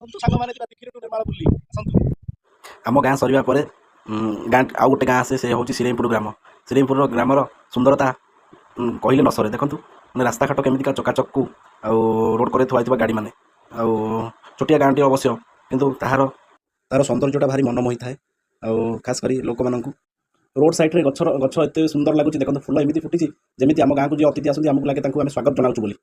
ଆସନ୍ତୁ ସାଙ୍ଗମାନେ, ଯିବା ତିଖିରି ଟୁ ନିର୍ମାଳ ବୁଲି ଆସନ୍ତୁ। ଆମ ଗାଁ ସରିବା ପରେ ଗାଁ ଆଉ ଗୋଟେ ଗାଁ ଆସେ, ସେ ହେଉଛି ସିରେଇପୁର ଗ୍ରାମ। ସିରେଇପୁରର ଗ୍ରାମର ସୁନ୍ଦରତା କହିଲେ ନ ସରେ। ଦେଖନ୍ତୁ, ମାନେ ରାସ୍ତାଘାଟ କେମିତିକା ଚକାଚକକୁ ଆଉ ରୋଡ଼ କରେ ଥୁଆ ହେଇଥିବା ଗାଡ଼ିମାନେ। ଆଉ ଛୋଟିଆ ଗାଁଟି ଅବଶ୍ୟ, କିନ୍ତୁ ତାହାର ସୌନ୍ଦର୍ଯ୍ୟଟା ଭାରି ମନ ମୋହିଥାଏ ଆଉ ଖାସ କରି ଲୋକମାନଙ୍କୁ। ରୋଡ଼ ସାଇଡ଼୍ରେ ଗଛର ଗଛ ଏତେ ସୁନ୍ଦର ଲାଗୁଛି। ଦେଖନ୍ତୁ, ଫୁଲ ଏମିତି ଫୁଟିଛି, ଯେମିତି ଆମ ଗାଁକୁ ଯିଏ ଅତିଥି ଆସନ୍ତି, ଆମକୁ ଲାଗେ ତାଙ୍କୁ ଆମେ ସ୍ୱାଗତ ଜଣାଉଛୁ ବୋଲି।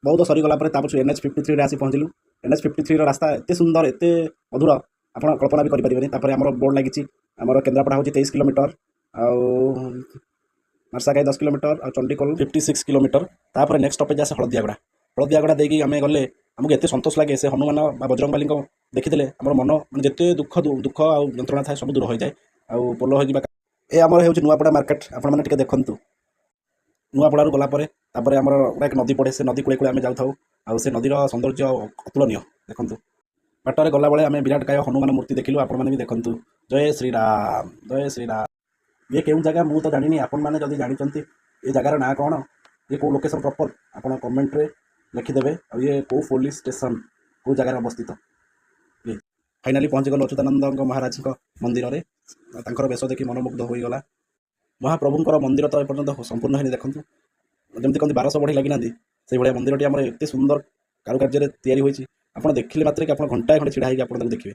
ବହୁତ ସରିଗଲା ପରେ ତା ପଛକୁ NH 53ରେ ଆସି ପହଞ୍ଚିଲୁ। NH 53ର ରାସ୍ତା ଏତେ ସୁନ୍ଦର, ଏତେ ମଧୁର, ଆପଣ କଳ୍ପନା ବି କରିପାରିବେନି। ତାପରେ ଆମର ବୋର୍ଡ଼ ଲାଗିଛି, ଆମର କେନ୍ଦ୍ରାପଡ଼ା ହେଉଛି 23 କିଲୋମିଟର ଆଉ ମାର୍ଶାଘାଇ 10 କିଲୋମିଟର ଆଉ ଚଣ୍ଡିଖୋଲ 56 କିଲୋମିଟର। ତାପରେ ନେକ୍ସଟ ଷ୍ଟପେଜ୍ ଆସେ ହଳଦିଆଗଡ଼ା। ହଳଦିଆଗଡ଼ା ଦେଇକି ଆମେ ଗଲେ ଆମକୁ ଏତେ ସନ୍ତୋଷ ଲାଗେ। ସେ ହନୁମାନ ବା ବଜରଙ୍ଗବାଲିଙ୍କ ଦେଖିଦେଲେ ଆମର ମନ ମାନେ ଯେତେ ଦୁଃଖ ଆଉ ଯନ୍ତ୍ରଣା ଥାଏ, ସବୁ ଦୂର ହୋଇଯାଏ। ଆଉ ପୋଲ ହୋଇଯିବା, ଏ ଆମର ହେଉଛି ନୂଆପଡ଼ା ମାର୍କେଟ। ଆପଣମାନେ ଟିକେ ଦେଖନ୍ତୁ। ନୂଆପଡ଼ାରୁ ଗଲା ପରେ ତାପରେ ଆମର ଗୋଟେ ଏକ ନଦୀ ପଡ଼େ। ସେ ନଦୀ କୂଳେ କୂଳେ ଆମେ ଯାଉଥାଉ ଆଉ ସେ ନଦୀର ସୌନ୍ଦର୍ଯ୍ୟ ଅତୁଳନୀୟ। ଦେଖନ୍ତୁ, ବାଟରେ ଗଲାବେଳେ ଆମେ ବିରାଟ କାୟ ହନୁମାନ ମୂର୍ତ୍ତି ଦେଖିଲୁ। ଆପଣମାନେ ବି ଦେଖନ୍ତୁ। ଜୟ ଶ୍ରୀରାମ, ଜୟ ଶ୍ରୀରାମ। ଇଏ କେଉଁ ଜାଗା ମୁଁ ତ ଜାଣିନି। ଆପଣମାନେ ଯଦି ଜାଣିଛନ୍ତି ଏ ଜାଗାର ନାଁ କ'ଣ, ଇଏ କେଉଁ ଲୋକେସନ୍ ପ୍ରପର୍, ଆପଣ କମେଣ୍ଟରେ ଲେଖିଦେବେ। ଆଉ ଇଏ କେଉଁ ପୋଲିସ ଷ୍ଟେସନ୍, କେଉଁ ଜାଗାରେ ଅବସ୍ଥିତ ଇଏ। ଫାଇନାଲି ପହଞ୍ଚିଗଲୁ ଅଚ୍ୟୁତାନନ୍ଦଙ୍କ ମହାରାଜଙ୍କ ମନ୍ଦିରରେ। ତାଙ୍କର ବେଶ ଦେଖି ମନମୁଗ୍ଧ ହୋଇଗଲା। ମହାପ୍ରଭୁଙ୍କର ମନ୍ଦିର ତ ଏପର୍ଯ୍ୟନ୍ତ ସମ୍ପୂର୍ଣ୍ଣ ହେଇନି। ଦେଖନ୍ତୁ, ଯେମିତି କହନ୍ତି 1200 ବଢ଼େଇ ଲାଗିନାହାନ୍ତି, ସେଇଭଳିଆ ମନ୍ଦିରଟି ଆମର ଏତେ ସୁନ୍ଦର କାରୁକାର୍ଯ୍ୟରେ ତିଆରି ହୋଇଛି। ଆପଣ ଦେଖିଲେ ମାତ୍ରକେ ଆପଣ ଘଣ୍ଟାଏ ଖଣ୍ଡେ ଛିଡ଼ା ହେଇକି ଆପଣ ତାକୁ ଦେଖିବେ।